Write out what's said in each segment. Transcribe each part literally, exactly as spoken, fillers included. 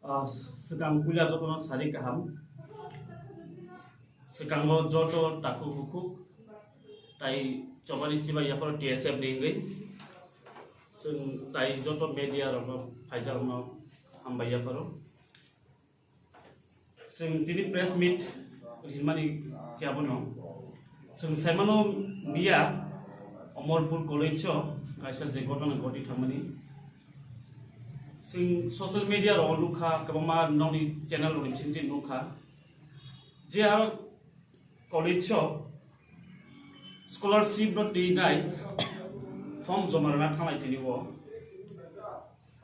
Ah, swkang puila jotono sari kaham. Swkango joto takhuk hukhuk tai chobani chibai yapharo T S F ni wngwi chwng tai joto media rokno phaijakno hambai yapharo. Chwng tini press meet rinmani khe abono chwng saimano miya Omorpur College o kaisa je ghotona ghoti thangmani. Chwng social media rok nukha, kwbangma nokni channel rokni bisingtwi nukha je aro college o scholarship no twi nai form joma rwna thanglai tini o.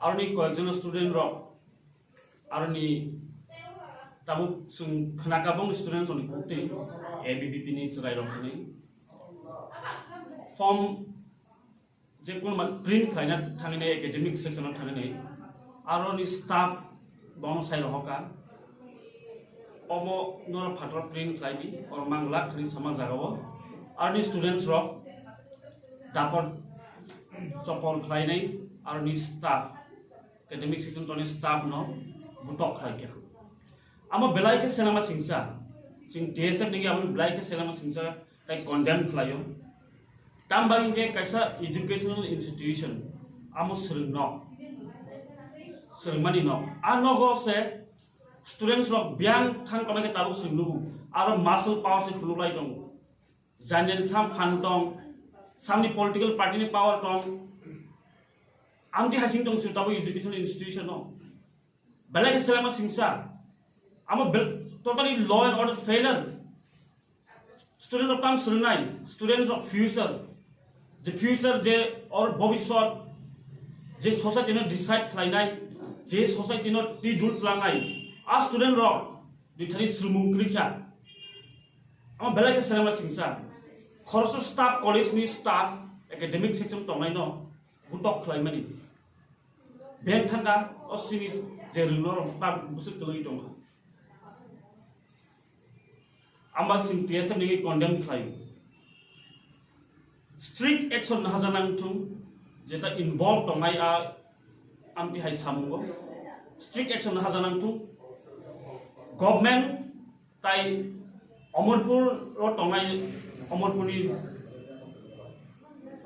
Aroni koyekjon student rok aroni tabuk chwng khnaka bongni student rokni kok twi A B V P ni chwrai rok hwnwi form je kono ma print khlaina thangwi nai academic section o thangwi nai aroni staff bono sai rohorkha omo norok phataro print khlai di oro mang lak hwnwi sama jaga o aroni students rok dapor chopor khlainai aroni staff academic section toni staff no butok khlai kha. Amo belai khe selama singsa, chwng T S F ni amo belai khe selama singsa tai condemn khlaio. Tamba hinkhe kaisa educational institution amo swrwng nok, swrwngmani nok. A nogo se students rok biyang thang kama khe tabuk swrwng nugo. Aro muscle power se phunuk lai tongo. Jan jan sam phan tong, samni political party ni power tong. Amti hasing tong sir tabo educational institution no. Belai khe selama singsa. Amo bel-, totally law and order failure. Student of tam srwnai, students of future. Je future je or bobiswat, je society no decide khlainai, je society no tidul plangnai. A student rok Dithari srumung kwrwi kha. Amo belai khe selengma singsa. Khoroksa staff, college ni staff, academic section tongnai no butok khlaimani. Beng thangka o sini je rwngno rok ta bwswk kwlwi tongkha. Amo sing T S F ni condemn khlai. Strict action nahajanang thung, jeta involve tongnai a amti hai samungo. Strict action nahajanang thung. Government tai Omorpur o tongnai, Omorpur ni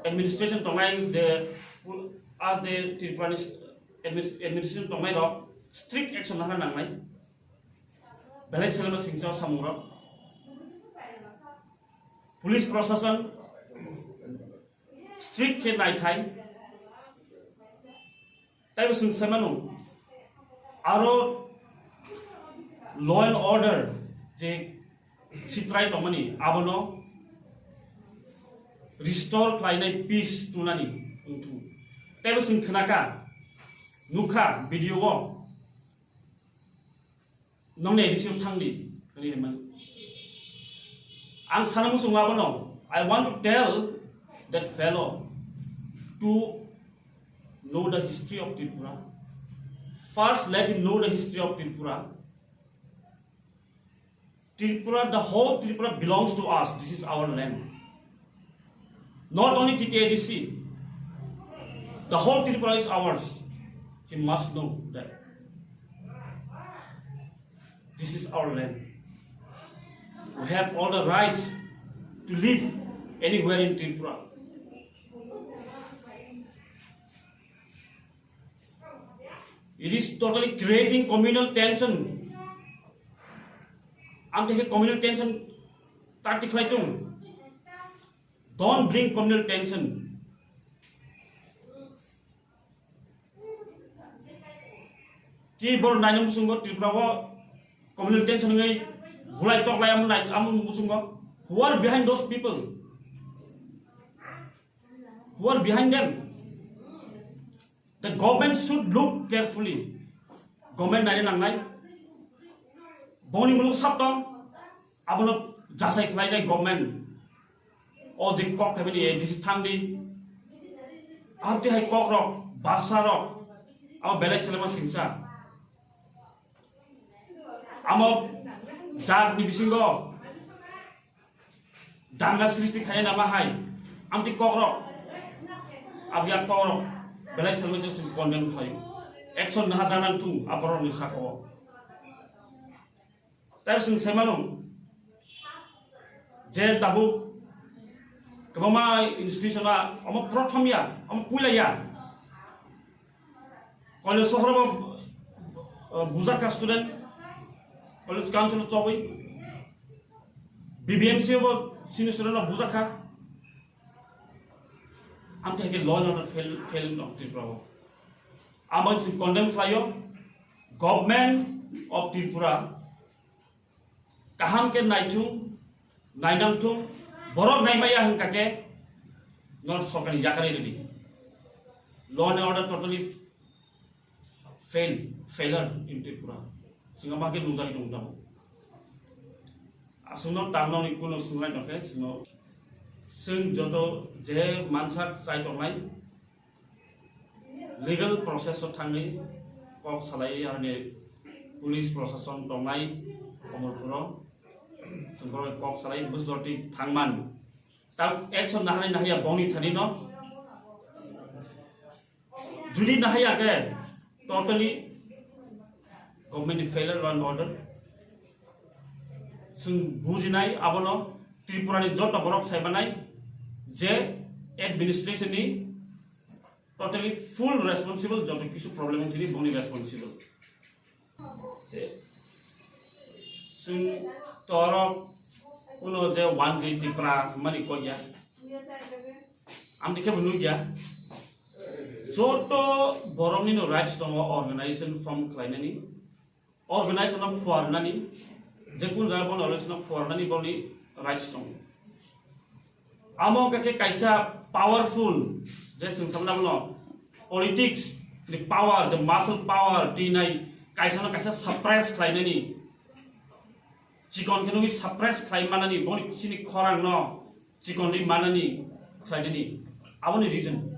administration tongnai je a je Tripura ni adminis-, administration tongnai rok strict action naha nangnai. Belai selengma singsa o samungrok. Police prosason strict khe naithai. Taibo chwng sai mano, aro law and order je sitrai tongmani abono restore khlainai, peace tunani wngthung. Taibo chwng khnakha, nukha video o. Nongni A D C o thangdi, ani hwnmani. Ang sana muchungo abono, I want to tell that fellow to know the history of Tripura. First, let him know the history of Tripura. Tripura, the whole Tripura belongs to us. This is our land. Not only T T A D C, the whole Tripura is ours. He must know that this is our land. We have all the rights to live anywhere in Tripura. It is totally creating communal tension. Ang khe communal tension tati khlai tung. Don't bring communal tension. Ki bor nainung muchungo Tripura o communal tension ngai bulai tok lai amun nai amun muchungo. Who are behind those people? Who are behind them? The government should look carefully. Government naina nangnai. Boni muluk sab tong, abono jasai khlainai government. O je kok thaibani A D C thangdi. Abti hai kok rok, basa rok, abo belai selema singsa. Amo jat ni bisingo danga sristi khaina nama hai, amti kokrok, abya kokrok, belai selma se condemn khlaio. action naha janang thung aborokni sakao. Tei chwng sai mano je tabuk kwbangma institution a omo prothom ya, omo puila ya. College sohor bo, uh, bujak kha student, college council chobwi, B B M C bo sini student rok bujak kha. Amtwi hai khe law and order fail, fail wng tong Tripura o. Amo chwng condemn khlaio, Government of Tripura kaham khe naithung, nainangthung, borok naimaya hwnkha khe nor sorkarni yakarwi rwdi. Law and order totally fail, failure in Tripura. Singa ma khe nujai tong tamo. Aswkno tamno ni kuno swnglaino khe swngno. Chwng joto je mansak chai tongnai, legal process o thangwi kok salai, arni police prosason tongnai Komolpuro, chwng borok kok salai bujorti thangman. Ta action nahanai nahaya bongni thani no. Judi nahaya khe totally government ni failure law and order. Chwng bujinai abono Tripura ni joto borok saimanai je administration ni totally full responsible joto kisu problem wngthini bongni responsible. Je chwng torok kuno je one G Tripura mani koya. Amtwi khe bo nukya. Joto borokni no rights tongo organization form khlainani, organization no phuarnani, je kun jaga bono organization no phuarnani boni rights tongo. Amo wngkha khe kaisa powerful, je chwng sabna bono politics ni power, je muscle power twi nai kaisa no kaisa suppress khlainani, chikon khe nugwi suppress khlai manani, boni chini khorang no chikon ri manani khlainani, aboni reason.